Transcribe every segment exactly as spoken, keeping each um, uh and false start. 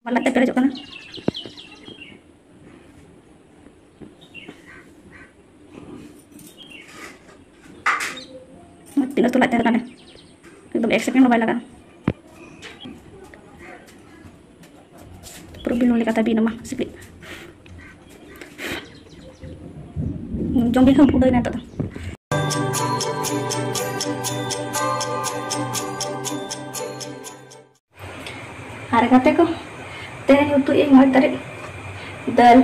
ᱞᱟᱡ ᱛᱮ ᱯᱮᱨᱮᱡᱚᱜ ᱠᱟᱱᱟ᱾ ᱛᱤᱱᱟᱹᱜ ᱛᱚ ᱞᱟᱡ ᱛᱟᱦᱮᱸ ᱠᱟᱱᱟ᱾ ᱮᱠᱫᱚᱢ ᱮᱠ ᱥᱮᱠᱮᱱᱰ ᱦᱚᱸ ᱵᱟᱭ ᱞᱟᱜᱟᱜᱼᱟ᱾ ᱯᱩᱨᱟᱹ ᱵᱤᱞᱚᱱ ᱞᱮᱠᱟ ᱛᱟᱵᱤᱱ ᱟᱢᱟ ᱥᱤᱠᱲᱤᱡ᱾ ᱡᱚᱢ ᱞᱮᱠᱷᱟᱱ ᱩᱰᱟᱹᱭ ᱱᱟ ᱱᱤᱛᱚᱜ ᱫᱚ᱾ ᱟᱨ ᱜᱟᱛᱮ ᱠᱚ, ᱛᱮᱦᱮᱧ ᱩᱛᱩ ᱤᱧ ᱱᱚᱭ ᱛᱟᱹᱨᱤᱠᱷ ᱫᱟᱹᱞ᱾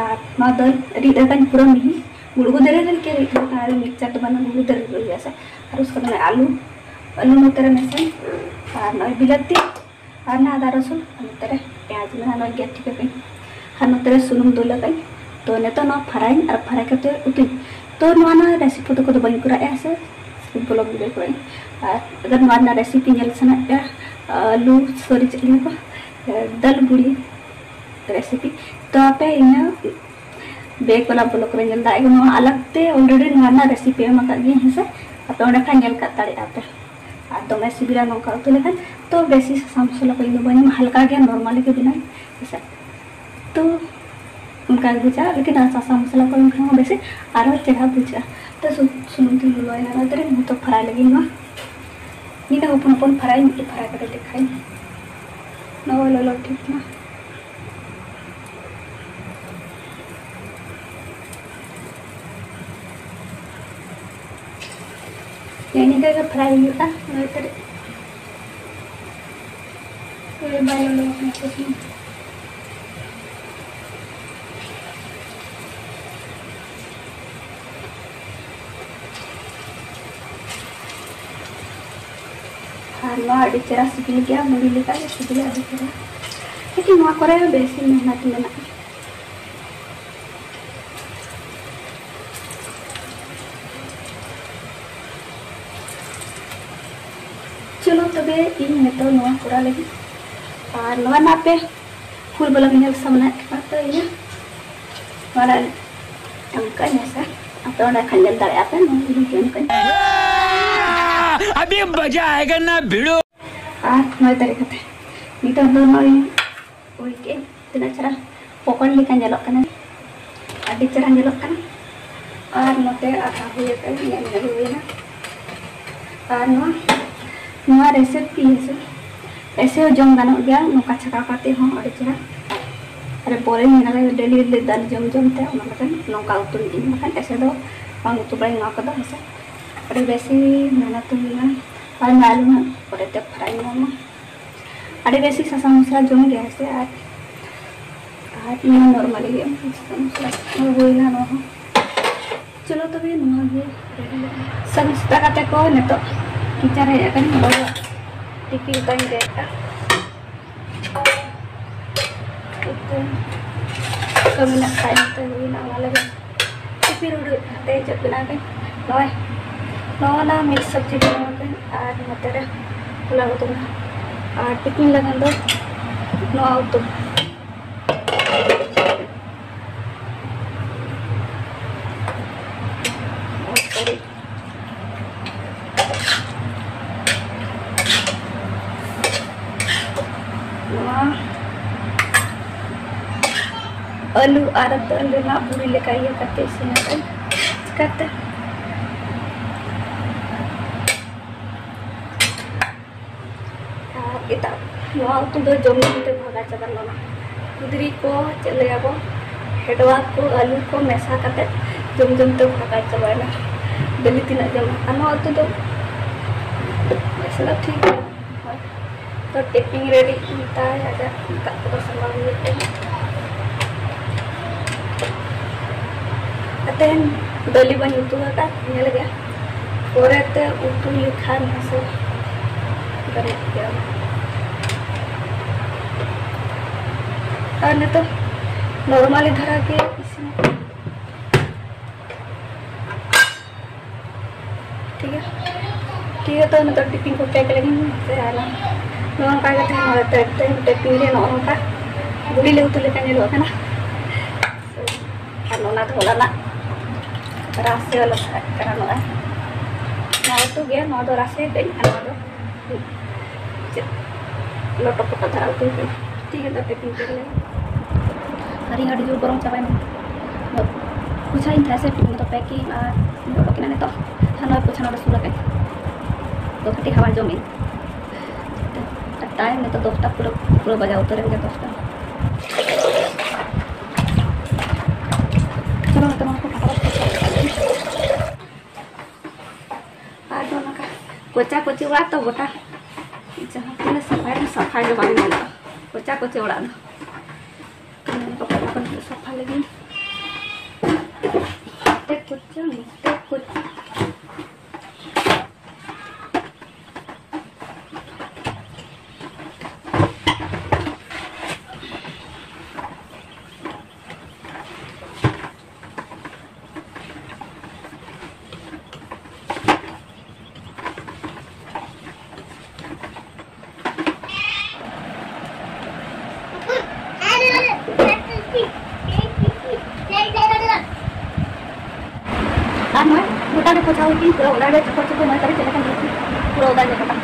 ᱟᱨ ᱱᱚᱣᱟ ᱫᱟᱹᱞ ᱨᱤᱫ ᱟᱠᱟᱧ ᱯᱩᱨᱟᱹ ᱢᱤᱦᱤ᱾ ᱜᱩᱲᱜᱩ ᱫᱟᱨᱮ ᱨᱮ ᱠᱤ ᱨᱤᱫ ᱟᱠᱟᱱ, ᱟᱨ ᱢᱤᱠᱥᱪᱟᱨ ᱫᱚ ᱵᱟᱹᱱᱩᱜ, ᱜᱩᱲᱜᱩ ᱫᱟᱨᱮ ᱨᱮ ᱦᱩᱭᱩᱜᱼᱟ ᱥᱮ᱾ ᱟᱨ ᱩᱥᱠᱮ ᱵᱟᱫ ᱟᱞᱩ, ᱟᱞᱩ ᱱᱚᱛᱮ ᱨᱮ ᱢᱮᱥᱟᱧ᱾ ᱟᱨ ᱱᱚᱜᱼᱚᱭ ᱵᱤᱞᱟᱹᱛᱤ, ᱟᱨ ᱱᱟ ᱟᱫᱟ ᱨᱚᱥᱩᱱ, ᱟᱨ ᱱᱚᱛᱮ ᱨᱮ ᱯᱮᱸᱭᱟᱡᱽ ᱢᱮᱱᱟᱜᱼᱟ, ᱱᱚᱜᱼᱚᱭ ᱜᱮᱫ ᱴᱷᱤᱠ ᱟᱠᱟᱧ᱾ ᱟᱨ ᱱᱚᱛᱮ ᱨᱮ ᱥᱩᱱᱩᱢ ᱫᱩᱞ ᱟᱠᱟᱧ᱾ ᱛᱚ ᱱᱤᱛᱚᱜ ᱱᱚᱣᱟ ᱯᱷᱟᱨᱟᱭᱤᱧ ᱟᱨ ᱯᱷᱟᱨᱟᱭ ᱠᱟᱛᱮ ᱩᱛᱩᱭ᱾ ᱛᱚ ᱱᱚᱣᱟ ᱨᱮᱱᱟᱜ ᱨᱮᱥᱤᱯᱤ ᱫᱚ ᱠᱚᱫᱚ ᱵᱟᱹᱧ ᱠᱚᱨᱟᱣᱮᱫᱼᱟ ᱥᱮ, ᱵᱞᱚᱜ ᱵᱷᱤᱰᱤᱭᱳ ᱠᱚᱨᱟᱣᱤᱧ᱾ ᱟᱨ ᱟᱜᱟᱨ ᱱᱚᱣᱟ ᱨᱮᱱᱟᱜ ᱨᱮᱥᱤᱯᱤ ᱧᱮᱞ ᱥᱟᱱᱟᱭᱮᱫ ᱯᱮᱭᱟ, ᱟᱹᱞᱩ, ᱥᱚᱨᱤ, ᱪᱮᱫ ᱞᱟᱹᱭᱟ ᱠᱚ, ᱫᱟᱹᱞ ᱵᱩᱲᱤ ᱨᱮᱥᱤᱯᱤ, ᱛᱚ ᱟᱯᱮ ᱤᱧᱟᱹᱜ ᱵᱮᱠ ᱵᱟᱞᱟ ᱵᱞᱚᱜ ᱨᱮ ᱧᱮᱞ ᱫᱟᱲᱮᱭᱟᱜᱼᱟ᱾ ᱱᱚᱣᱟ ᱟᱞᱟᱜᱽ ᱛᱮ ᱚᱞᱨᱮᱰᱤ ᱱᱚᱣᱟ ᱨᱮᱱᱟᱜ ᱨᱮᱥᱤᱯᱤ ᱮᱢ ᱟᱠᱟᱫ ᱜᱤᱭᱟᱹᱧ, ᱦᱮᱸ ᱥᱮ? ᱟᱯᱮ ᱚᱸᱰᱮ ᱠᱷᱚᱱ ᱧᱮᱞ ᱠᱟᱜ ᱫᱟᱲᱮᱭᱟᱜᱼᱟ ᱯᱮ᱾ ᱟᱨ ᱫᱚᱢᱮ ᱥᱤᱵᱤᱞᱟ ᱱᱚᱝᱠᱟ ᱩᱛᱩ ᱞᱮᱠᱷᱟᱱ᱾ ᱛᱚ ᱵᱮᱥᱤ ᱥᱟᱥᱟᱝ ᱢᱚᱥᱞᱟ ᱠᱚ ᱤᱧ ᱫᱚ ᱵᱟᱹᱧ ᱮᱢᱟ, ᱦᱟᱞᱠᱟ ᱜᱮ ᱱᱚᱨᱢᱟᱞᱤ ᱜᱮ ᱵᱮᱱᱟᱣ, ᱦᱮᱸ ᱥᱮ? ᱛᱚ ᱚᱱᱠᱟ ᱜᱮ ᱵᱩᱡᱷᱟᱹᱜᱼᱟ, ᱞᱮᱠᱤᱱ ᱟᱨ ᱥᱟᱥᱟᱝ ᱢᱚᱥᱞᱟ ᱠᱚ ᱮᱢ ᱠᱷᱟᱱ ᱦᱚᱸ ᱵᱮᱥᱤ ᱟᱨᱦᱚᱸ ᱪᱮᱦᱨᱟ ᱵᱩᱡᱷᱟᱹᱜᱼᱟ᱾ ᱛᱚ ᱥᱩ-, ᱥᱩᱱᱩᱢ ᱛᱤᱧ ᱞᱚᱞᱚᱭᱮᱱᱟ, ᱚᱱᱟ ᱛᱮᱨᱮ ᱱᱤᱛᱚᱜ ᱯᱷᱨᱟᱭ ᱞᱟᱹᱜᱤᱫ ᱱᱚᱣᱟ᱾ ᱱᱤᱭᱟᱹ ᱦᱚᱯᱚᱱ ᱦᱚᱯᱚᱱ ᱯᱷᱨᱟᱭ ᱢᱤᱫᱴᱮᱡ ᱯᱷᱨᱟᱭ ᱠᱟᱛᱮ ᱫᱮᱠᱷᱟᱭ᱾ ᱱᱚᱣᱟ ᱞᱚᱞᱚ ᱴᱷᱤᱠ ᱱᱟ᱾ ᱱᱮᱜᱼᱮ ᱱᱤᱝᱠᱟᱹ ᱜᱮ ᱯᱷᱨᱟᱭ ᱦᱩᱭᱩᱜᱼᱟ, ᱱᱚᱣᱟ ᱛᱮᱨᱮ᱾ ᱮ, ᱵᱟᱭ ᱞᱚᱞᱚ ᱠᱟᱱᱟ ᱥᱮ ᱥᱩᱱᱩᱢ? ᱟᱨ ᱱᱚᱣᱟ ᱟᱹᱰᱤ ᱪᱮᱦᱨᱟ ᱥᱤᱵᱤᱞ ᱜᱮᱭᱟ, ᱢᱩᱲᱤ ᱞᱮᱠᱟ ᱜᱮ ᱥᱤᱵᱤᱞᱟ, ᱟᱹᱰᱤ ᱪᱮᱦᱨᱟ᱾ ᱞᱮᱠᱤᱱ ᱱᱚᱣᱟ ᱠᱚᱨᱮ ᱵᱮᱥᱤ ᱢᱮᱦᱱᱚᱛ ᱢᱮᱱᱟᱜᱼᱟ᱾ ᱪᱚᱞᱚ ᱛᱚᱵᱮ, ᱤᱧ ᱱᱤᱛᱚᱜ ᱱᱚᱣᱟ ᱠᱚᱨᱟᱣ ᱞᱟᱹᱜᱤᱫ᱾ ᱟᱨ ᱱᱚᱣᱟ ᱨᱮᱱᱟᱜ ᱯᱮ ᱯᱷᱩᱞ ᱵᱞᱚᱜ ᱧᱮᱞ ᱥᱟᱢᱱᱟᱭᱮᱫ ᱠᱟᱱᱟ, ᱛᱚ ᱤᱧᱟᱹᱜ ᱱᱚᱣᱟ ᱨᱮ ᱮᱢ ᱠᱟᱜ ᱟᱹᱧ ᱦᱮᱸᱥᱮ᱾ ᱟᱯᱮ ᱚᱸᱰᱮ ᱠᱷᱟᱱ ᱧᱮᱞ ᱫᱟᱲᱮᱭᱟᱜᱼᱟ ᱯᱮ, ᱱᱚᱣᱟ ᱞᱤᱝᱠ ᱮᱢ ᱠᱟᱜ ᱟᱹᱧ᱾ अभी मजा आएगा ना भिड़ो। ᱟᱨ ᱱᱚᱭ ᱛᱟᱹᱨᱤᱠᱷ ᱠᱟᱛᱮ ᱱᱤᱛᱚᱜ ᱫᱚ ᱱᱚᱜᱼᱚᱭ ᱦᱩᱭ ᱠᱮᱫ, ᱛᱤᱱᱟᱹᱜ ᱪᱮᱦᱨᱟ ᱯᱚᱠᱚᱲ ᱞᱮᱠᱟ ᱧᱮᱞᱚᱜ ᱠᱟᱱᱟ, ᱟᱹᱰᱤ ᱪᱮᱦᱨᱟ ᱧᱮᱞᱚᱜ ᱠᱟᱱᱟ᱾ ᱟᱨ ᱱᱚᱛᱮ ᱟᱫᱷᱟ ᱦᱩᱭ ᱟᱠᱟᱱ, ᱤᱧᱟᱹᱜ ᱧᱮᱞ ᱦᱩᱭᱱᱟ᱾ ᱟᱨ ᱱᱚᱣᱟ, ᱱᱚᱣᱟ ᱨᱮᱥᱤᱯᱤ ᱦᱮᱸᱥᱮ, ᱮᱥᱮ ᱦᱚᱸ ᱡᱚᱢ ᱜᱟᱱᱚᱜ ᱜᱮᱭᱟ, ᱱᱚᱝᱠᱟ ᱪᱷᱟᱠᱟᱣ ᱠᱟᱛᱮ ᱦᱚᱸ ᱟᱹᱰᱤ ᱪᱮᱦᱨᱟ᱾ ᱟᱨ ᱯᱚᱨᱮ ᱧᱮᱞ ᱟᱞᱮ ᱰᱮᱞᱤ ᱰᱮᱞᱤ ᱫᱟᱹᱞ ᱡᱚᱢ ᱡᱚᱢ ᱛᱮ, ᱚᱱᱟ ᱠᱟᱛᱮ ᱱᱚᱝᱠᱟ ᱩᱛᱩ ᱞᱟᱹᱜᱤᱫ, ᱵᱟᱠᱷᱟᱱ ᱮᱥᱮ ᱫᱚ ᱵᱟᱝ ᱩᱛᱩ ᱵᱟᱲᱟᱭ ᱱᱚᱣᱟ ᱠᱚᱫᱚ ᱦᱮᱸᱥᱮ᱾ ᱟᱹᱰᱤ ᱵᱮᱥᱤ ᱢᱮᱦᱱᱚᱛ ᱦᱩᱭᱱᱟ᱾ ᱟᱨ ᱢᱟ ᱟᱞᱩ ᱦᱟᱸᱜ ᱯᱚᱨᱮᱛᱮ ᱯᱷᱨᱟᱭ ᱧᱟᱢᱟ᱾ ᱟᱹᱰᱤ ᱵᱮᱥᱤ ᱥᱟᱥᱟᱝ ᱢᱚᱥᱞᱟ ᱡᱚᱢ ᱜᱮᱭᱟ ᱦᱮᱸᱥᱮ, ᱟᱨ, ᱟᱨ ᱱᱚᱣᱟ ᱱᱚᱨᱢᱟᱞᱤ ᱜᱮ ᱥᱟᱥᱟᱝ ᱢᱚᱥᱞᱟ ᱦᱩᱭᱱᱟ ᱱᱚᱣᱟ ᱦᱚᱸ᱾ ᱪᱚᱞᱚ ᱛᱚᱵᱮ ᱱᱚᱣᱟ ᱜᱮ ᱨᱮᱰᱤ ᱞᱮ ᱥᱟᱵ ᱥᱮᱛᱟ ᱠᱟᱛᱮ ᱠᱚ ᱱᱤᱛᱚᱜ ᱠᱤᱪᱮᱱ ᱨᱮ ᱦᱮᱡ ᱟᱠᱟᱱᱟ, ᱵᱟᱵᱟ ᱴᱤᱯᱷᱤᱱ ᱛᱟᱭ ᱨᱮ ᱠᱟᱹᱢᱤ ᱨᱮᱱᱟᱜ ᱴᱟᱭᱤᱢ ᱛᱮ ᱦᱩᱭᱱᱟ, ᱚᱱᱟ ᱞᱟᱹᱜᱤᱫ ᱴᱤᱯᱷᱤᱱ ᱩᱰᱩᱠ ᱠᱟᱛᱮ ᱪᱮᱫ ᱵᱮᱱᱟᱣ ᱠᱟᱹᱧ, ᱱᱚᱜᱼᱚᱭ ᱱᱚᱜᱼᱚ ᱱᱟ ᱢᱤᱠᱥ ᱥᱚᱵᱽᱡᱤ ᱵᱮᱱᱟᱣ ᱠᱟᱹᱧ, ᱟᱨ ᱱᱚᱛᱮ ᱨᱮ ᱯᱳᱞᱟᱣ ᱩᱛᱩ ᱢᱮᱱᱟᱜᱼᱟ, ᱟᱨ ᱴᱤᱯᱷᱤᱱ ᱞᱟᱹᱜᱤᱫ ᱫᱚ ᱱᱚᱣᱟ ᱩᱛᱩ᱾ ᱱᱚᱣᱟ ᱟᱹᱞᱩ ᱟᱨ ᱫᱟᱹᱞ ᱨᱮᱱᱟᱜ ᱵᱩᱲᱤ ᱞᱮᱠᱟ ᱤᱭᱟᱹ ᱠᱟᱛᱮ ᱤᱥᱤᱱ ᱟᱠᱟᱫ᱾ ᱪᱤᱠᱟᱹᱛᱮ ᱟᱨ ᱮᱴᱟᱜ ᱱᱚᱣᱟ ᱩᱛᱩ ᱫᱚ ᱡᱚᱢ ᱡᱚᱢ ᱛᱮ ᱵᱷᱟᱜᱟ ᱪᱟᱵᱟ ᱞᱮᱱᱟ᱾ ᱠᱩᱫᱽᱨᱤ ᱠᱚ ᱪᱮᱫ ᱞᱟᱹᱭᱟᱵᱚ, ᱦᱮᱰᱣᱟ ᱠᱚ, ᱟᱹᱞᱩ ᱠᱚ ᱢᱮᱥᱟ ᱠᱟᱛᱮ ᱡᱚᱢ ᱡᱚᱢ ᱛᱮ ᱵᱷᱟᱜᱟ ᱪᱟᱵᱟᱭᱮᱱᱟ᱾ ᱰᱮᱞᱤ ᱛᱤᱱᱟᱹᱜ ᱡᱚᱢᱟ? ᱟᱨ ᱱᱚᱣᱟ ᱩᱛᱩ ᱫᱚ ᱢᱮᱥᱟ ᱫᱚ ᱴᱷᱤᱠ ᱜᱮᱭᱟ᱾ ᱦᱳᱭ᱾ ᱛᱚ ᱴᱤᱯᱷᱤᱱ ᱨᱮᱰᱤ ᱢᱮᱛᱟᱭ ᱟᱡᱟᱜ ᱫᱟᱜ ᱠᱚᱫᱚ ᱥᱟᱢᱵᱟᱣ ᱦᱩᱭᱩᱜ ᱠᱟᱱᱟ᱾ ᱛᱮᱦᱮᱧ ᱰᱟᱹᱞᱤ ᱵᱟᱹᱧ ᱩᱛᱩ ᱟᱠᱟᱫ, ᱧᱮᱞ ᱜᱮ ᱯᱚᱨᱮᱛᱮ ᱩᱛᱩ ᱞᱮᱠᱷᱟᱱ ᱦᱮᱸᱥᱮ ᱜᱟᱱᱚᱜ ᱜᱮᱭᱟ᱾ ᱟᱨ ᱱᱤᱛᱚᱜ ᱱᱚᱨᱢᱟᱞᱤ ᱫᱷᱟᱨᱟ ᱜᱮ ᱤᱥᱤᱱ᱾ ᱴᱷᱤᱠ ᱜᱮᱭᱟ, ᱴᱷᱤᱠ ᱜᱮᱭᱟ᱾ ᱛᱚ ᱱᱤᱛᱚᱜ ᱴᱤᱯᱷᱤᱱ ᱠᱚ ᱯᱮᱠ ᱞᱟᱹᱜᱤᱫ ᱥᱮ ᱟᱨ ᱱᱚᱜᱼᱚ ᱱᱚᱝᱠᱟ ᱠᱟᱛᱮ ᱱᱚᱣᱟ ᱴᱤᱯᱷᱤᱱ ᱨᱮ ᱱᱚᱜᱼᱚ ᱱᱚᱝᱠᱟ ᱵᱩᱲᱤ ᱞᱮ ᱩᱛᱩ ᱞᱮᱠᱟ ᱧᱮᱞᱚᱜ ᱠᱟᱱᱟ᱾ ᱟᱨ ᱚᱱᱟ ᱫᱚ ᱦᱚᱞᱟᱱᱟᱜ ᱨᱟᱥᱮ ᱵᱟᱞᱟ ᱛᱟᱦᱮᱸ ᱠᱟᱱᱟ ᱱᱚᱜᱼᱚᱭ᱾ ᱱᱚᱣᱟ ᱩᱛᱩ ᱜᱮ, ᱱᱚᱣᱟ ᱫᱚ ᱨᱟᱥᱮ ᱠᱟᱹᱧ, ᱟᱨ ᱱᱚᱣᱟ ᱫᱚ ᱪᱮᱫ ᱞᱚᱴᱚ ᱯᱚᱴᱚ ᱫᱷᱟᱨᱟ ᱩᱛᱩ ᱠᱟᱹᱧ᱾ ᱴᱷᱤᱠ ᱜᱮᱭᱟ, ᱛᱚ packing ᱠᱮᱫ ᱞᱮ᱾ ᱟᱨ ᱤᱧ ᱟᱹᱰᱤ ᱡᱳᱨ ᱜᱚᱨᱚᱢ ᱪᱟᱵᱟᱭᱮᱱᱟ᱾ ᱟᱫᱚ ᱯᱚᱪᱷᱟᱭᱤᱧ ᱛᱟᱦᱮᱸ ᱥᱮ, ᱱᱤᱛᱚᱜ packing ᱟᱨ ᱚᱰᱚᱠ ᱮᱱᱟ ᱱᱤᱛᱚᱜ᱾ ᱟᱨ ᱱᱚᱜᱼᱚᱭ ᱯᱚᱪᱷᱟ ᱱᱚᱰᱮ ᱥᱩᱨ ᱟᱠᱟᱫ᱾ ᱛᱚ ᱠᱟᱹᱴᱤᱡ ᱦᱟᱣᱟ ᱡᱚᱢ ᱤᱧ᱾ ᱟᱨ time ᱱᱤᱛᱚᱜ ᱫᱚᱥᱴᱟ ᱯᱩᱨᱟᱹ, ᱯᱩᱨᱟᱹ ᱵᱟᱡᱟᱣ ᱩᱛᱟᱹᱨ ᱮᱱ ᱜᱮ ᱫᱚᱥᱴᱟ᱾ ᱪᱚᱞᱚ ᱱᱤᱛᱚᱜ ᱱᱚᱣᱟ ᱠᱚ ᱯᱷᱟᱴᱟᱯᱷᱟᱴ ᱯᱚᱪᱷᱟ ᱦᱩᱭᱩᱜᱼᱟ᱾ ᱟᱨ ᱫᱚ ᱱᱚᱝᱠᱟ ᱠᱚᱪᱟ ᱠᱚᱪᱤ ᱚᱲᱟᱜ ᱛᱚ ᱜᱚᱴᱟ ᱡᱟᱦᱟᱸ ᱛᱤᱱᱟᱹᱜ ᱥᱟᱯᱷᱟᱭ ᱨᱮᱦᱚᱸ ᱥᱟᱯᱷᱟ ᱜᱮ ᱵᱟᱝ ᱧᱮᱞᱚᱜᱼᱟ᱾ ᱠᱚᱪᱟ ᱠᱚᱪᱤ ᱚᱲᱟᱜ ᱫᱚ᱾ ᱥᱟᱯᱷᱟ ᱞᱟᱹᱜᱤᱫ ᱛᱮ ᱠᱚᱪᱟ, ᱛᱮ ᱠᱚᱪᱟ᱾ ᱟᱨ ᱱᱚᱜᱼᱚᱭ ᱜᱚᱴᱟ ᱜᱮ ᱯᱚᱪᱷᱟ ᱦᱩᱭ ᱠᱤᱱ, ᱯᱩᱨᱟᱹ ᱚᱲᱟᱜ ᱨᱮ ᱪᱚᱠᱚᱡ ᱪᱚᱠᱚᱡ ᱱᱚᱜᱼᱚᱭ ᱛᱟᱹᱨᱤ ᱪᱮᱫ ᱞᱮᱠᱟ ᱧᱮᱞᱚᱜ ᱠᱟᱱᱟ, ᱯᱩᱨᱟᱹ ᱚᱲᱟᱜ ᱜᱮ ᱜᱚᱴᱟ᱾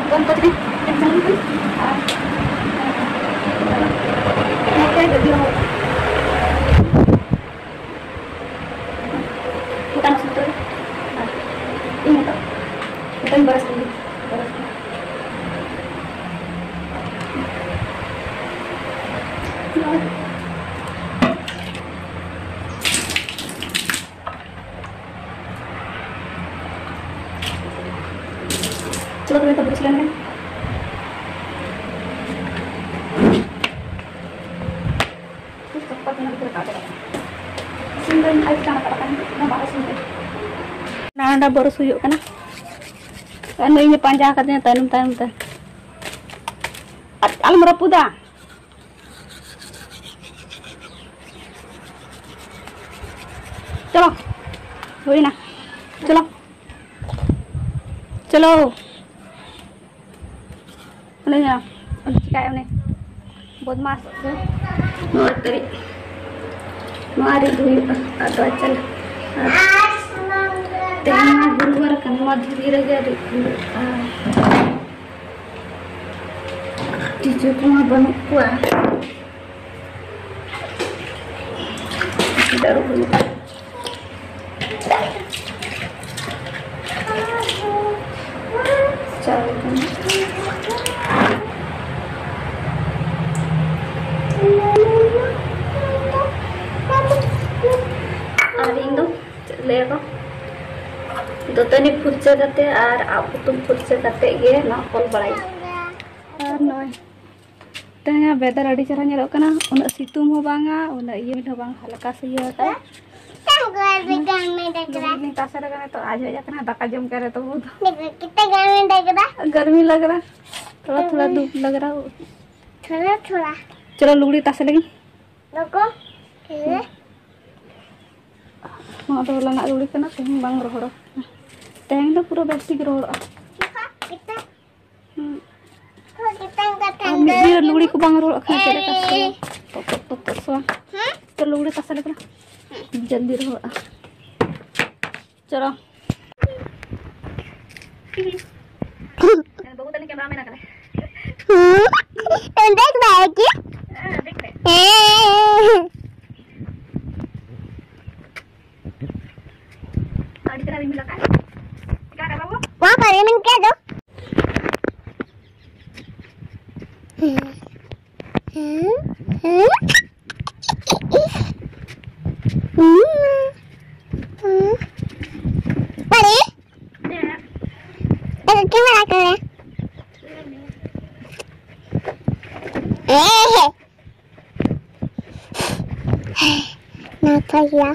ᱡᱚᱢ ᱠᱚ ᱪᱮᱫ ᱮᱢ ᱪᱟᱞᱟᱣ ᱠᱟᱱᱟ? ᱟᱨ ᱱᱚᱛᱮ ᱜᱟᱹᱰᱤ ᱦᱚᱸ ᱜᱚᱴᱟ ᱱᱚᱥᱴᱚ ᱩᱛᱟᱹᱨ᱾ ᱟᱨ ᱤᱧ ᱱᱤᱛᱚᱜ ᱜᱚᱴᱟᱧ ᱵᱟᱨᱟᱥ ᱠᱮᱫ ᱜᱮ, ᱵᱟᱨᱟᱥ ᱠᱮᱫ᱾ ᱪᱚᱞᱚ ᱛᱚᱵᱮ ᱛᱚ ᱵᱩᱡᱽ ᱞᱮᱱ ᱜᱮ᱾ ᱤᱥᱤᱱ ᱫᱚᱧ ᱟᱹᱰᱤ ᱪᱟᱬ ᱠᱟᱜ ᱠᱟᱱᱟ, ᱚᱱᱟ ᱵᱟᱝ ᱤᱥᱤᱱ ᱠᱟᱱᱟ᱾ ᱱᱟᱰᱟ ᱵᱚᱨᱚᱥ ᱦᱩᱭᱩᱜ ᱠᱟᱱᱟ᱾ ᱟᱨ ᱱᱩᱭ ᱤᱧᱮ ᱯᱟᱸᱡᱟ ᱟᱠᱟᱫᱤᱧᱟ ᱛᱟᱭᱱᱚᱢ ᱛᱟᱭᱱᱚᱢ ᱛᱮ᱾ ᱟᱨ ᱟᱞᱚᱢ ᱨᱟᱹᱯᱩᱫᱟ᱾ ᱪᱚᱞᱚ, ᱦᱩᱭᱱᱟ᱾ ᱪᱚᱞᱚ, ᱪᱚᱞᱚ᱾ ᱩᱱᱤ ᱪᱤᱠᱟᱭ ᱩᱱᱤ ᱵᱚᱫᱢᱟᱥ᱾ ᱱᱚᱣᱟ ᱛᱟᱹᱨᱤᱡ, ᱱᱚᱣᱟ ᱨᱮ ᱦᱩᱭᱩᱜᱼᱟ᱾ ᱟᱫᱚ ᱪᱟᱞᱟᱜ᱾ ᱟᱨ ᱛᱮᱦᱮᱧ ᱢᱟ ᱜᱩᱨᱩᱵᱟᱨ ᱠᱟᱱᱟ, ᱱᱚᱣᱟ ᱫᱷᱤᱨᱤ ᱨᱮᱜᱮ ᱨᱤᱫ ᱦᱩᱭᱩᱜᱼᱟ᱾ ᱛᱤᱡᱩ ᱠᱚᱢᱟ ᱵᱟᱹᱱᱩᱜ ᱠᱚᱣᱟ᱾ ᱡᱟᱹᱨᱩᱵ ᱦᱩᱭᱩᱜᱼᱟ᱾ ᱪᱟᱣᱞᱮ ᱠᱚ᱾ ᱟᱨ ᱤᱧ ᱫᱚ ᱪᱮᱫ ᱞᱟᱹᱭᱟᱠᱚ, ᱫᱟᱹᱛᱟᱹᱱᱤ ᱯᱷᱩᱨᱪᱟᱹ ᱠᱟᱛᱮ ᱟᱨ ᱟᱵ ᱦᱩᱛᱩᱢ ᱯᱷᱩᱨᱪᱟᱹ ᱠᱟᱛᱮ ᱜᱮ ᱱᱚᱣᱟ ᱚᱞ ᱵᱟᱲᱟᱭ᱾ ᱟᱨ ᱱᱚᱜᱼᱚᱭ ᱛᱮᱦᱮᱧᱟᱜ weather ᱟᱹᱰᱤ ᱪᱮᱦᱨᱟ ᱧᱮᱞᱚᱜ ᱠᱟᱱᱟ, ᱩᱱᱟᱹᱜ ᱥᱤᱛᱩᱝ ᱦᱚᱸ ᱵᱟᱝᱟ, ᱩᱱᱟᱹᱜ ᱤᱭᱟᱹ ᱦᱚᱸ ᱵᱟᱝ, ᱦᱟᱞᱠᱟ ᱥᱤᱭᱟᱹ ᱟᱠᱟᱫ᱾ ᱞᱩᱜᱽᱲᱤ ᱞᱤᱧ ᱛᱟᱥᱮ ᱞᱮᱠᱟ ᱱᱤᱛᱚᱜ ᱟᱡ ᱦᱮᱡ ᱟᱠᱟᱱᱟ, ᱫᱟᱠᱟ ᱡᱚᱢ ᱠᱟᱱᱟ ᱛᱚ ᱵᱚᱦᱩᱛ᱾ ᱠᱤᱛᱱᱟ ᱜᱟᱨᱢᱤ ᱞᱟᱜ ᱨᱟᱦᱟ? ᱜᱟᱨᱢᱤ ᱞᱟᱜ ᱨᱟᱦᱟ, ᱛᱷᱚᱲᱟ ᱛᱷᱚᱲᱟ ᱫᱩᱠᱷ ᱞᱟᱜ ᱨᱟᱦᱟ᱾ ᱛᱷᱚᱲᱟ ᱛᱷᱚᱲᱟ᱾ ᱪᱚᱞᱚ ᱞᱩᱜᱽᱲᱤ ᱛᱟᱥᱮ ᱞᱟᱹᱜᱤᱫ᱾ ᱨᱩᱠᱳ᱾ ᱱᱚᱣᱟ ᱫᱚ ᱦᱚᱞᱟᱱᱟᱜ ᱞᱩᱜᱽᱲᱤ ᱠᱟᱱᱟ, ᱛᱮᱦᱮᱧ ᱵᱟᱝ ᱨᱚᱦᱚᱲᱟ᱾ ᱛᱮᱦᱮᱧ ᱫᱚ ᱯᱩᱨᱟᱹ ᱵᱮᱥ ᱴᱷᱤᱠ ᱨᱚᱦᱚᱲᱚᱜᱼᱟ᱾ ᱦᱩᱸ᱾ ᱟᱨ ᱢᱤᱫ ᱫᱤᱱ ᱨᱮ ᱞᱩᱜᱽᱲᱤ ᱠᱚ ᱵᱟᱝ ᱨᱚᱦᱚᱲᱚᱜ ᱠᱷᱟᱱ ᱪᱮᱫ ᱞᱮᱠᱟ ᱥᱚᱣᱟ? ᱛᱚ, ᱛᱚ, ᱛᱚ, ᱛᱚ, ᱥᱚᱣᱟ᱾ ᱦᱮᱸ? ᱛᱚ, ᱞᱩᱜᱽᱲᱤ ᱛᱟᱥᱮ ᱞᱮᱠᱟ᱾ ᱦᱮᱸ᱾ ᱡᱚᱞᱫᱤ ᱨᱚᱦᱚᱲᱚᱜᱼᱟ᱾ ᱪᱚᱞᱚ᱾ ᱵᱟᱹᱵᱩ ᱛᱟᱞᱤᱧ cameraman ᱟᱠᱟᱱᱟᱭ᱾ ᱦᱩᱸ᱾ ᱫᱮᱠᱷ ᱨᱟᱦᱟ ᱦᱮ ᱠᱤ? ᱦᱮᱸ, ᱫᱮᱠᱷ ᱨᱟᱦᱟ ᱦᱮ᱾ ᱦᱮᱸ᱾ ᱟᱹᱰᱤ ᱪᱮᱦᱨᱟ ᱨᱤᱢᱤᱞ ᱟᱠᱟᱫ᱾ ᱪᱤᱠᱟ ᱟᱠᱟᱫ ᱵᱟᱹᱵᱩ? ᱚᱱᱟ ᱠᱚ ᱨᱤᱢᱤᱞ ᱠᱮᱫ ᱫᱚ᱾ ᱦᱮᱸ, ᱦᱮᱸ, ᱦᱮᱸ᱾ ᱦᱮᱸ, ᱦᱮᱸ᱾ ᱟᱨᱮ? ᱪᱮᱫ? ᱟᱫᱚ ᱪᱮᱫ ᱮᱢ ᱨᱟᱜ ᱠᱟᱱᱟ? ᱦᱮᱸ, ᱦᱮᱸ᱾ ᱱᱟᱯᱟᱭ ᱜᱮᱭᱟ᱾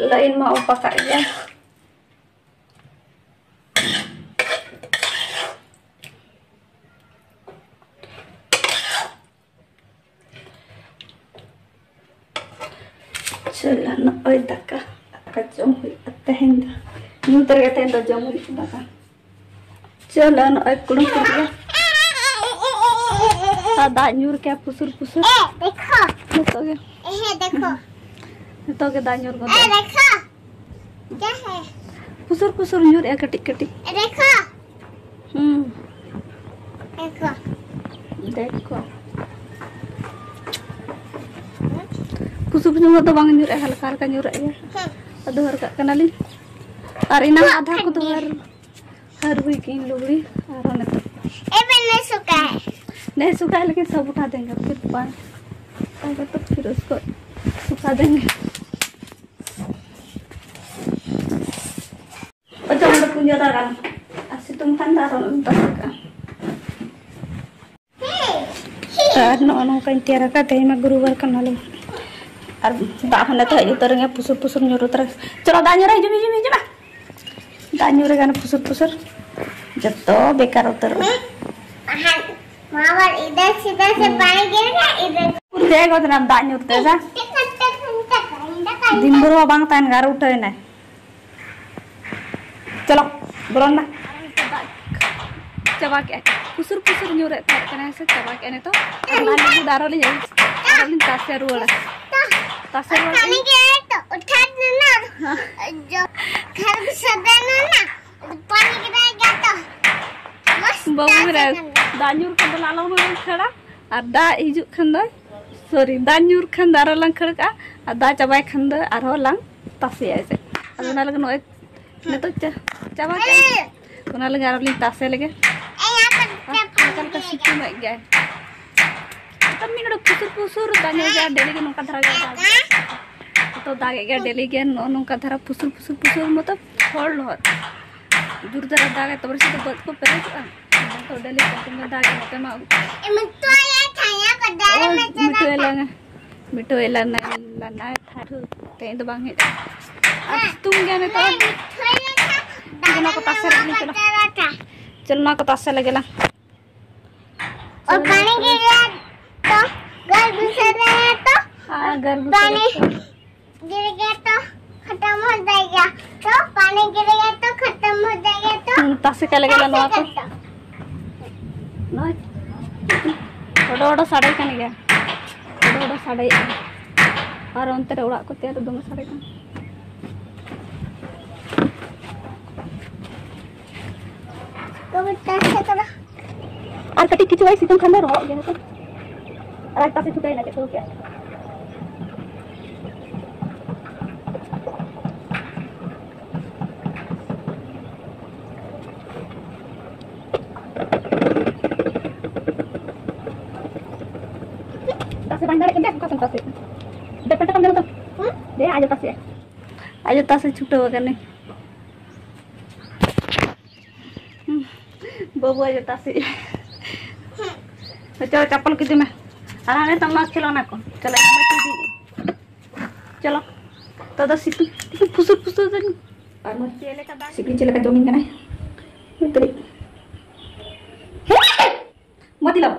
ᱞᱟᱭᱤᱱ ᱢᱟ ᱚᱯᱷ ᱟᱠᱟᱫ ᱜᱮᱭᱟ᱾ ᱪᱚᱞᱚ, ᱱᱚᱜᱼᱚᱭ ᱫᱟᱠᱟ, ᱫᱟᱠᱟ ᱡᱚᱢ ᱦᱩᱭᱩᱜᱼᱟ ᱛᱮᱦᱮᱧ ᱫᱚ᱾ ᱧᱩᱛ ᱨᱮᱜᱮ ᱛᱮᱦᱮᱧ ᱫᱚ ᱡᱚᱢ ᱦᱩᱭᱩᱜᱼᱟ ᱫᱟᱠᱟ᱾ ᱪᱚᱞᱚ, ᱱᱚᱜᱼᱚᱭ ᱠᱩᱲᱩᱢ ᱠᱩᱲᱩᱢ ᱜᱮ᱾ ᱟᱨ ᱫᱟᱜ ᱧᱩᱨ ᱠᱮᱜᱼᱟ ᱯᱩᱥᱩᱨ ᱯᱩᱥᱩᱨ᱾ ए, देखो। ᱱᱤᱛᱚᱜ ᱜᱮ, ए, देखो। ᱱᱤᱛᱚᱜ ᱜᱮ ᱫᱟᱜ ᱧᱩᱨ ᱜᱚᱫ ᱮᱱᱟ। ए, देखो। क्या है? ᱯᱩᱥᱩᱨ ᱯᱩᱥᱩᱨ ᱧᱩᱨᱮᱜᱼᱟ ᱠᱟᱹᱴᱤᱡ ᱠᱟᱹᱴᱤᱡ। ए, देखो। ᱦᱩᱸ। देखो। देखो। ᱯᱩᱥᱩᱨ ᱯᱩᱥᱩᱨ ᱫᱚ ᱵᱟᱝ ᱧᱩᱨᱮᱜᱼᱟ, ᱦᱟᱞᱠᱟ ᱦᱟᱞᱠᱟ ᱧᱩᱨᱮᱜ ᱜᱮᱭᱟ। ᱦᱮᱸ। ᱫᱚᱦᱚ ᱨᱟᱠᱟᱵ ᱠᱟᱱᱟᱞᱤᱧ। ᱟᱨ ᱮᱱᱟᱝ ᱟᱫᱷᱟ ᱠᱚ ᱫᱚᱦᱚ ᱦᱟᱹᱨ ᱦᱩᱭ ᱠᱤᱱ ᱞᱩᱜᱽᱲᱤ ᱟᱨ ᱚᱱᱮ ᱛᱚ। ए, मैंने सुखा है। नहीं सुखा है, लेकिन सब उठा देंगे, फिर पानी आएगा तो फिर उसको सुखा देंगे। ᱚᱪᱚᱜ ᱚᱸᱰᱮ ᱯᱩᱡᱟᱹ ᱫᱟᱨᱟᱢ᱾ ᱟᱨ ᱥᱤᱛᱩᱝ ᱠᱷᱟᱱ ᱫᱚ ᱟᱨᱚ ᱛᱟᱥᱮ ᱠᱟᱜᱼᱟ᱾ ᱟᱨ ᱱᱚᱜᱼᱚ ᱱᱚᱝᱠᱟᱧ ᱛᱮᱭᱟᱨ ᱟᱠᱟᱫ, ᱛᱮᱦᱮᱧ ᱢᱟ ᱜᱩᱨᱩᱵᱟᱨ ᱠᱟᱱᱟᱞᱮ᱾ ᱟᱨ ᱫᱟᱜ ᱦᱚᱸ ᱱᱤᱛᱚᱜ ᱦᱮᱡ ᱩᱛᱟᱹᱨ ᱮᱱᱟ, ᱯᱩᱥᱩᱨ ᱯᱩᱥᱩᱨ ᱧᱩᱨ ᱩᱛᱟᱹᱨ᱾ ᱪᱚᱞᱚ, ᱫᱟᱜ ᱧᱩᱨ ᱨᱮ ᱦᱤᱡᱩᱜ ᱢᱮ, ᱦᱤᱡᱩᱜ ᱢᱮ, ᱦᱤᱡᱩᱜ ᱢᱮ᱾ ᱫᱟᱜ ᱧᱩᱨ ᱨᱮ ᱜᱟᱱ ᱯᱩᱥᱩᱨ ᱯᱩᱥᱩᱨ ᱡᱚᱛᱚ ᱵᱮᱠᱟᱨ ᱩᱛᱟᱹᱨᱚᱜᱼᱟ᱾ वहाँ पर इधर सीधा से पानी गिर गया, इधर। ᱫᱮ ᱜᱚᱫ ᱮᱱᱟᱢ ᱫᱟᱜ ᱧᱩᱨ ᱛᱮ, ᱡᱟ। ᱴᱤᱠ ᱴᱟᱠ ᱴᱤᱠ ᱴᱟᱠ ᱴᱤᱠ ᱴᱟᱠ। ᱫᱤᱱ ᱵᱷᱳᱨ ᱦᱚᱸ ᱵᱟᱝ ᱛᱟᱦᱮᱱ ᱜᱟᱨ ᱩᱴᱷᱟᱹᱣ ᱮᱱᱟᱭ᱾ ᱪᱚᱞᱚ, ᱵᱚᱞᱚᱱ ᱢᱟ᱾ ᱟᱨ ᱱᱤᱛᱚᱜ ᱫᱟᱜ ᱪᱟᱵᱟ ᱠᱮᱜᱼᱟᱭ᱾ ᱯᱩᱥᱩᱨ ᱯᱩᱥᱩᱨ ᱧᱩᱨᱮᱫ ᱛᱟᱦᱮᱸ ᱠᱟᱱᱟ, ᱥᱮ ᱪᱟᱵᱟ ᱠᱮᱜᱼᱟ ᱱᱤᱛᱚᱜ᱾ ᱟᱨ ᱫᱟᱜ ᱧᱩᱨ ᱫᱚ ᱟᱨᱚ ᱞᱤᱧ, ᱟᱨᱚ ᱞᱤᱧ ᱛᱟᱥᱮ ᱨᱩᱣᱟᱹᱲᱟ᱾ ᱛᱟᱥᱮ ᱨᱩᱣᱟᱹᱲ ᱠᱟᱹᱢᱤ ᱠᱮᱜᱼᱟᱭ᱾ ᱜᱮ ᱛᱚ, ᱩᱴᱷᱟᱹᱣ ᱞᱮᱱᱟ᱾ ᱦᱮᱸ᱾ ᱡᱚ-, ᱜᱷᱟᱨ ᱥᱟᱫᱟ ᱞᱮᱱᱟ᱾ ᱯᱟᱱᱤ ᱜᱤᱫᱽᱨᱟᱹ ᱜᱮ ᱛᱚ᱾ ᱢᱚᱥᱛ ᱵᱟᱹᱵᱩ ᱛᱟᱥᱮ ᱨᱮ ᱠᱟᱱᱟ᱾ ᱫᱟᱜ ᱧᱩᱨ ᱠᱷᱟᱱ ᱫᱚ ᱟᱞᱚ ᱵᱚᱱ ᱠᱷᱟᱹᱲᱟ᱾ ᱟᱨ ᱫᱟᱜ ᱦᱤᱡᱩᱜ ᱠᱷᱟᱱ ᱫᱚ, ᱥᱚᱨᱤ, ᱫᱟᱜ ᱧᱩᱨ ᱠᱷᱟᱱ ᱫᱚ ᱟᱨᱚ ᱞᱟᱝ ᱠᱷᱟᱹᱲ ᱠᱟᱜᱼᱟ, ᱟᱨ ᱫᱟᱜ ᱪᱟᱵᱟᱭ ᱠᱷᱟᱱ ᱫᱚ ᱟᱨᱦᱚᱸ ᱞᱟᱝ ᱛᱟᱥᱮᱭᱟ ᱮᱥᱮ᱾ ᱟᱫᱚ ᱚᱱᱟ ᱞᱟᱹᱜᱤᱫ ᱱᱚᱜᱼᱚᱭ ᱱᱤᱛᱚᱜ ᱪᱟ-, ᱪᱟᱵᱟ ᱠᱮᱜᱼᱟ᱾ ᱚᱱᱟ ᱞᱟᱹᱜᱤᱫ ᱟᱨᱚ ᱞᱤᱧ ᱛᱟᱥᱮ ᱞᱮᱜᱮ᱾ ᱟᱨ ᱦᱟᱞᱠᱟ ᱦᱟᱞᱠᱟ ᱥᱤᱛᱩᱝ ᱮᱫ ᱜᱮᱭᱟᱭ᱾ ᱛᱚ ᱢᱤᱫ ᱜᱷᱟᱹᱲᱤᱡ ᱯᱩᱥᱩᱨ ᱯᱩᱥᱩᱨ ᱫᱟᱜ ᱧᱚᱜ ᱜᱮᱭᱟ, ᱰᱮᱞᱤ ᱜᱮ ᱱᱚᱝᱠᱟ ᱫᱷᱟᱨᱟ ᱜᱮ ᱫᱟᱜ ᱜᱮᱭᱟ᱾ ᱛᱚ ᱫᱟᱜ ᱮᱫ ᱜᱮᱭᱟ ᱰᱮᱞᱤ ᱜᱮ ᱱᱚᱜᱼᱚ ᱱᱚᱝᱠᱟ ᱫᱷᱟᱨᱟ ᱯᱩᱥᱩᱨ ᱯᱩᱥᱩᱨ ᱯᱩᱥᱩᱨ ᱢᱚᱛᱚ ᱦᱚᱲ ᱞᱚᱦᱚᱫ᱾ ᱡᱳᱨ ᱫᱷᱟᱨᱟ ᱫᱟᱜᱟᱭ, ᱛᱚᱵᱮ ᱥᱮ ᱫᱚ ᱵᱟᱹᱫᱽ ᱠᱚ ᱯᱮᱨᱮᱡᱚᱜᱼᱟ᱾ ᱛᱚ ᱰᱮᱞᱤ ᱠᱚᱱᱴᱤᱱᱤᱭᱩ ᱫᱟᱜ ᱱᱚᱛᱮ ᱢᱟ᱾ ᱮᱢ ᱛᱚ ᱭᱟ ᱛᱷᱟᱭᱟ ᱠᱚ ᱫᱟᱨᱮ ᱳᱭ ᱢᱮ ᱢᱤᱴᱷᱩ ᱪᱟᱞᱟᱜ ᱮᱞᱟᱝ, ᱢᱤᱴᱷᱩ ᱮᱞᱟᱝ ᱞᱟᱱᱟ ᱛᱷᱟᱨᱩ ᱛᱮᱦᱮᱧ ᱫᱚ ᱵᱟᱝ ᱦᱮᱡ ᱟᱠᱟᱱᱟ᱾ ᱟᱨ ᱥᱤᱛᱩᱝ ᱜᱮᱭᱟ ᱱᱤᱛᱚᱜ᱾ ᱢᱤᱴᱷᱩ ᱮᱞᱟᱝ ᱛᱷᱟ-, ᱚᱱᱟ ᱠᱚ ᱛᱟᱥᱮ ᱨᱮᱜᱮ ᱞᱤᱧ ᱪᱟᱞᱟᱜᱼᱟ᱾ ᱪᱟᱞᱟᱜᱼᱟ᱾ ᱪᱚᱞ, ᱱᱚᱣᱟ ᱠᱚ ᱛᱟᱥᱮ ᱞᱮᱜᱮ ᱞᱟᱝ᱾ और पानी गिर गया तो घर घुस रहे हैं तो हाँ, घर घुस पानी रहे तो। गिर गया तो खत्म हो जाएगा। तो पानी गिरेगा तो खत्म हो जाएगा। तो हम्म, ᱛᱟᱥᱮ ᱠᱟᱜ ᱞᱮᱜᱮ ᱞᱮ ᱱᱚᱣᱟ ᱠᱚ। ᱱᱚᱜᱼᱚᱭ ᱦᱚᱰᱚ ᱦᱚᱰᱚ ᱥᱟᱰᱮ ᱠᱟᱱ ᱜᱮᱭᱟ, ᱦᱚᱰᱚ ᱦᱚᱰᱚ ᱥᱟᱰᱮᱭᱮᱜᱼᱟ᱾ ᱟᱨ ᱚᱱᱛᱮ ᱨᱮ ᱚᱲᱟᱜ ᱠᱚ ᱛᱮᱭᱟᱨ ᱫᱚᱢᱮ ᱥᱟᱰᱮ ᱠᱟᱱᱟ᱾ ᱠᱚ ᱢᱤᱫᱴᱟᱝ ᱥᱮ ᱛᱚᱵᱮ᱾ ᱟᱨ ᱠᱟᱹᱴᱤᱡ ᱠᱤᱪᱷᱩ ᱵᱟᱭ ᱥᱤᱛᱩᱝ ᱠᱷᱟᱱ ᱫᱚ ᱨᱚᱦᱚᱲᱚᱜ ᱜᱮᱭᱟ ᱦᱮᱸᱥᱮ᱾ ᱟᱨ ᱟᱡ ᱛᱟᱥᱮ ᱪᱷᱩᱴᱟᱹᱣ ᱮᱱᱟ, ᱪᱮᱫ ᱠᱚ ᱠᱮᱫᱼᱟ᱾ ᱛᱟᱥᱮ ᱵᱟᱝ ᱫᱟᱲᱮᱭᱟᱜ ᱠᱟᱱ ᱫᱚ, ᱚᱠᱟ ᱠᱷᱚᱱ ᱛᱟᱥᱮ? ᱫᱮ, ᱯᱮᱱᱴ ᱠᱷᱟᱱ ᱫᱮ ᱵᱟᱝ? ᱦᱮᱸ? ᱫᱮ, ᱟᱡ ᱛᱟᱥᱮ᱾ ᱟᱡ ᱛᱟᱥᱮ ᱪᱷᱩᱴᱟᱹᱣ ᱟᱠᱟᱱᱟᱭ᱾ ᱵᱟᱹᱵᱩ ᱟᱡ ᱛᱟᱥᱮ᱾ ᱪᱚᱞᱚ, ᱪᱟᱯᱚᱞ ᱠᱤᱫᱤ ᱢᱮ᱾ ᱟᱨ ᱦᱟᱱᱮ ᱛᱟᱢᱟ ᱠᱷᱮᱞᱳᱱᱟ ᱠᱚ᱾ ᱪᱚᱞᱚ, ᱤᱧ ᱢᱟ ᱤᱫᱤᱭᱮᱫ᱾ ᱪᱚᱞᱚ᱾ ᱛᱚ ᱫᱚ ᱥᱤᱛᱩᱝ, ᱥᱤᱛᱩᱝ ᱯᱷᱩᱥᱩᱨ ᱯᱷᱩᱥᱩᱨ ᱫᱟᱹᱧ᱾ ᱟᱨ ᱢᱟ ᱪᱮᱫ ᱞᱮᱠᱟ ᱫᱟᱜ ᱥᱤᱠᱲᱤ ᱪᱮᱫ ᱞᱮᱠᱟ ᱡᱚᱢᱤᱧ ᱠᱟᱱᱟᱭ᱾ ᱵᱩᱡᱽ ᱫᱟᱲᱮᱭᱟᱜ᱾ ᱢᱚᱛᱤᱞᱟᱞ᱾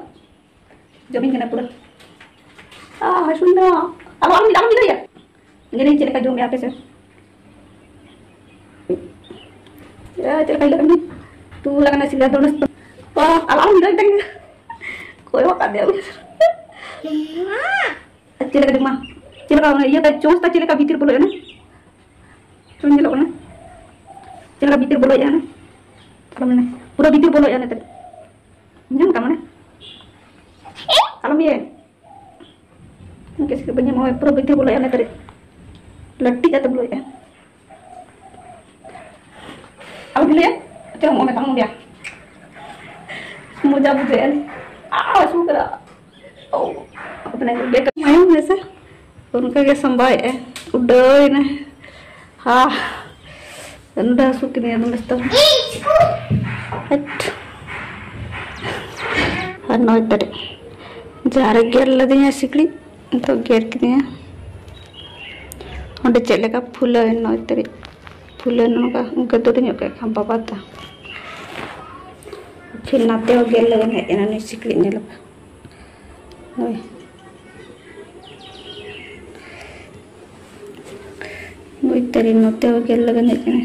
ᱡᱚᱢᱤᱧ ᱠᱟᱱᱟ ᱯᱩᱨᱟᱹ᱾ ᱟ, ᱦᱟᱹᱥᱩᱭᱮᱱᱟ᱾ ᱟᱞᱚ, ᱟᱞᱚᱢ, ᱟᱞᱚᱢ ᱧᱮᱞᱮᱭᱟ᱾ ᱧᱮᱞᱮᱧ ᱪᱮᱫ ᱞᱮᱠᱟ ᱡᱚᱢᱮᱜᱼᱟ ᱟᱯᱮ ᱥᱮᱫ᱾ ᱮ, ᱪᱮᱫ ᱞᱮᱠᱟ ᱦᱤᱞᱟᱹᱜ ᱠᱟᱱᱟ? ᱛᱩᱞ ᱟᱠᱟᱱᱟ ᱥᱤᱞᱟ ᱫᱚ᱾ ᱚ, ᱟᱞᱚ, ᱟᱞᱚᱢ ᱧᱮᱞᱮᱧ ᱛᱟᱹᱧ᱾ ᱠᱚᱭᱚᱜ ᱟᱠᱟᱫ ᱫᱮᱭᱟ᱾ ᱟᱨ ᱪᱮᱫ ᱞᱮᱠᱟ ᱡᱚᱢᱟ? ᱪᱮᱫ ᱞᱮᱠᱟ ᱚᱱᱟ ᱤᱭᱟᱹ ᱛᱟᱭ, ᱪᱚᱸᱪ ᱛᱟᱭ ᱪᱮᱫ ᱞᱮᱠᱟ ᱵᱷᱤᱛᱤᱨ ᱵᱚᱞᱚᱭᱮᱱᱟ? ᱪᱚᱸᱪ ᱧᱮᱞᱚᱜ ᱠᱟᱱᱟ? ᱪᱮᱫ ᱞᱮᱠᱟ ᱵᱷᱤᱛᱤᱨ ᱵᱚᱞᱚᱭᱮᱱᱟ? ᱯᱩᱨᱟᱹ ᱵᱷᱤᱛᱤᱨ ᱵᱚᱞᱚᱭᱮᱱᱟ ᱱᱤᱛᱚᱜ᱾ ᱟᱸᱡᱚᱢ ᱠᱟᱜ ᱢᱟᱱᱮ? ᱟᱞᱚᱢ ᱤᱭᱟᱹ᱾ ᱤᱱᱠᱟᱹ ᱥᱤᱠᱲᱤᱡ ᱵᱟᱹᱧ ᱧᱟᱢᱟ, ᱯᱩᱨᱟᱹ ᱵᱷᱤᱛᱤᱨ ᱵᱚᱞᱚᱭᱟ ᱚᱱᱟ ᱛᱟᱹᱨᱤ᱾ ᱞᱟᱹᱴᱤ ᱠᱟᱛᱮ ᱵᱚᱞᱚᱭᱟ᱾ ᱟᱞᱚᱢ ᱤᱭᱟᱹ᱾ ᱪᱚᱞᱚ, ᱚᱱᱟ ᱛᱟᱢ ᱜᱮᱭᱟ᱾ ᱢᱚᱡᱟ ᱵᱩᱡᱷᱟᱹᱜᱼᱟ᱾ ᱟ, ᱦᱟᱹᱥᱩ ᱠᱟᱱᱟ᱾ ᱳ, ᱟᱯᱱᱟ ᱠᱚ ᱜᱮ ᱢᱟᱭᱟᱢ ᱦᱮᱸ ᱥᱮ? ᱚᱱᱠᱟ ᱜᱮ ᱥᱟᱢᱵᱟᱣᱮᱫᱼᱟᱭ᱾ ᱩᱰᱟᱹᱣᱮᱱᱟᱭ᱾ ᱦᱟ᱾ ᱱᱚᱰᱮ ᱦᱟᱹᱥᱩ ᱠᱤᱫᱤᱧᱟ ᱫᱚᱢᱮ ᱥᱮᱛᱟᱜ᱾ ᱦᱟᱴ᱾ ᱟᱨ ᱱᱚᱜᱼᱚᱭ ᱛᱟᱨᱮ᱾ ᱡᱟᱦᱟᱸ ᱨᱮ ᱜᱮᱨ ᱞᱮᱫᱤᱧᱟ ᱥᱤᱠᱲᱤᱡ, ᱱᱤᱛᱚᱜ ᱜᱮᱨ ᱠᱤᱫᱤᱧᱟ᱾ ᱚᱸᱰᱮ ᱪᱮᱫ ᱞᱮᱠᱟ ᱯᱷᱩᱞᱟᱹᱣ ᱮᱱ ᱱᱚᱜᱼᱚᱭ ᱛᱟᱨᱮ᱾ ᱯᱷᱩᱞᱟᱹᱣ ᱮᱱ ᱱᱚᱝᱠᱟ ᱜᱟᱹᱫᱩᱨ ᱧᱚᱜ ᱠᱮᱫ ᱠᱷᱟᱱ ᱵᱟᱵᱟ ᱛᱟ᱾ ᱯᱷᱤᱨ ᱱᱟᱛᱮ ᱦᱚᱸ ᱜᱮᱨ ᱞᱟᱹᱜᱤᱫ ᱦᱮᱡ ᱮᱱᱟ ᱱᱩᱭ ᱥᱤᱠᱲᱤᱡ, ᱧᱮᱞ ᱯᱮ᱾ ᱦᱳᱭ᱾ ᱵᱩᱡᱽ ᱛᱟᱹᱨᱤᱧ ᱱᱚᱛᱮ ᱦᱚᱸ ᱜᱮᱨ ᱞᱟᱹᱜᱤᱫ ᱦᱮᱡ ᱠᱟᱱᱟ᱾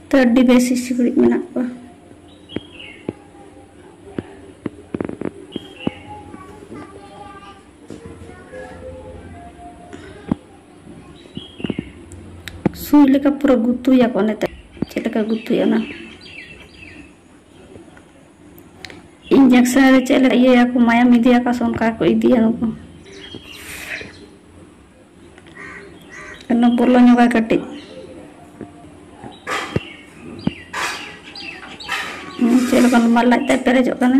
ᱛᱚ ᱟᱹᱰᱤ ᱵᱮᱥ ᱥᱤᱠᱲᱤᱡ ᱢᱮᱱᱟᱜ ᱠᱚᱣᱟ᱾ ᱥᱩᱭ ᱞᱮᱠᱟ ᱯᱩᱨᱟᱹ ᱜᱩᱛᱩᱭᱟᱠᱚ ᱱᱮᱛᱟᱨ᱾ ᱪᱮᱫ ᱞᱮᱠᱟ ᱜᱩᱛᱩᱭᱟ ᱚᱱᱟ? ᱤᱧᱡᱮᱠᱥᱚᱱ ᱨᱮ ᱪᱮᱫ ᱞᱮᱠᱟ ᱤᱭᱟᱹᱭᱟᱠᱚ, ᱢᱟᱭᱟᱢ ᱤᱫᱤᱭᱟᱠᱚ ᱥᱮ ᱚᱱᱠᱟ ᱠᱚ ᱤᱫᱤᱭᱟ ᱱᱩᱠᱩ᱾ ᱚᱱᱟ ᱵᱚᱞᱚ ᱧᱚᱜᱟ ᱠᱟᱹᱴᱤᱡ᱾ ᱦᱩᱸ, ᱪᱮᱫ ᱞᱮᱠᱟ ᱢᱟ ᱞᱟᱡ ᱛᱮ ᱯᱮᱨᱮᱡᱚᱜ ᱠᱟᱱᱟ᱾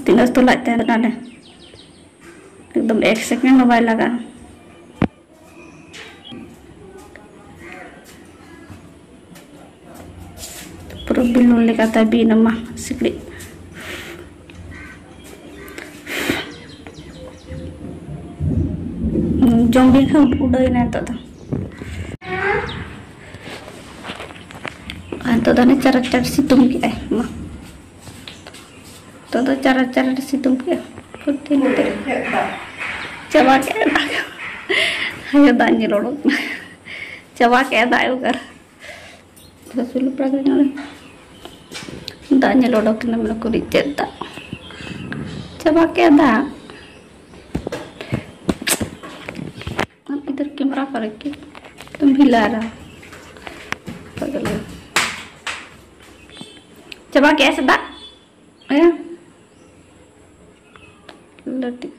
ᱛᱤᱱᱟᱹᱜ ᱩᱥᱛᱟᱹᱨ ᱞᱟᱡ ᱛᱟᱦᱮᱸ ᱠᱟᱱᱟ ᱞᱮ, ᱮᱠᱫᱚᱢ ᱮᱠ ᱥᱮᱠᱮᱱᱰ ᱦᱚᱸ ᱵᱟᱭ ᱞᱟᱜᱟᱜᱼᱟ᱾ ᱯᱩᱨᱟᱹ ᱵᱮᱞᱩᱱ ᱞᱮᱠᱟᱛᱮ ᱵᱤᱱ ᱟᱢᱟ ᱥᱤᱠᱲᱤᱡ᱾ ᱡᱚᱢ ᱵᱤᱱ ᱠᱷᱟᱱ ᱩᱰᱟᱹᱭᱮᱱᱟ ᱱᱤᱛᱚᱜ ᱫᱚ᱾ ᱟᱨ ᱱᱤᱛᱚᱜ ᱫᱚ ᱚᱱᱮ ᱪᱟᱨᱟᱠ ᱪᱟᱨ ᱥᱤᱛᱩᱝ ᱠᱮᱜᱼᱟᱭ᱾ ᱢᱟ, ᱱᱤᱛᱚᱜ ᱫᱚ ᱪᱟᱨᱟᱠ ᱪᱟᱨᱟᱠ ᱥᱤᱛᱩᱝ ᱠᱮᱜᱼᱟ᱾ ᱯᱷᱩᱨᱛᱤ ᱱᱚᱛᱮ ᱪᱟᱵᱟ ᱠᱮᱜᱼᱟ ᱫᱟᱜ᱾ ᱦᱟᱭᱟ, ᱫᱟᱜ ᱧᱮᱞ ᱚᱰᱚᱠ ᱱᱟ᱾ ᱪᱟᱵᱟ ᱠᱮᱜᱼᱟ ᱫᱟᱜ ᱚᱠᱟᱨ᱾ ᱥᱩᱞᱩ ᱯᱟᱲᱟ ᱠᱟᱛᱮ ᱱᱚᱰᱮ ᱫᱟᱜ ᱧᱮᱞ ᱚᱰᱚᱠ ᱮᱱᱟ, ᱢᱮᱱᱟ ᱠᱚ ᱪᱮᱫ ᱫᱟᱜ? ᱪᱟᱵᱟ ᱠᱮᱫ ᱫᱟᱜ᱾ ᱟᱢ ᱤᱫᱷᱟᱨ ᱠᱮᱢᱨᱟ ᱠᱚᱨᱮ ᱠᱤ ᱛᱩᱢ ᱵᱷᱤ ᱞᱟ ᱨᱦᱟ? ᱯᱟᱜᱞ᱾ ᱪᱟᱵᱟ ᱠᱮᱫ ᱥᱮ ᱫᱟᱜ? ᱦᱮᱸ? ᱞᱟᱹᱴᱤᱡ᱾